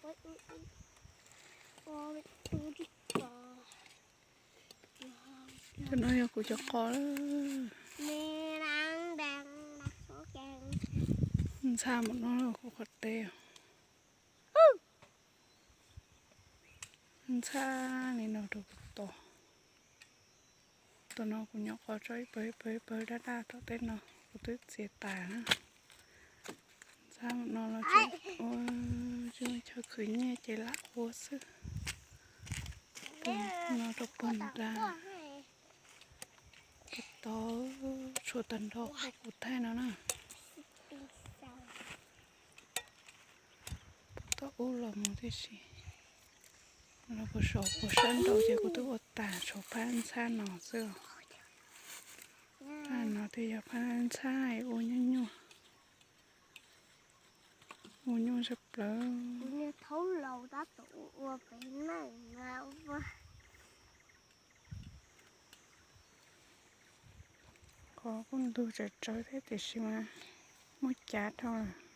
Cov no yog kuv cov qos. Ntxhab mus no kuv qhov teb. Ntxhab li no rau kuv tos. Tam no kuv nyom qos tso ib pawg ib pawg ib pawg daj daj tom tej no kuv twb txiav tas na. Ntxhab mus no los tseem ua chaw khwv nyiaj ces lam ua xwb. Tam no rau pawg nrad. Kuv tos tshuav tag nrho qhov kuv thaij no na. Puag tom ub los mus tib si. Los puag saum puag sab nraud ces kuv twb ua tas tshuav phab ntxhab no xwb os. Phab no twb yog phab ntxhab ua nyuaj nyuaj. Ua nyuaj zaj plaws. Qhov kuj ntug tsawv tsawv thiab tiam sis mas muab cav dhau lawm.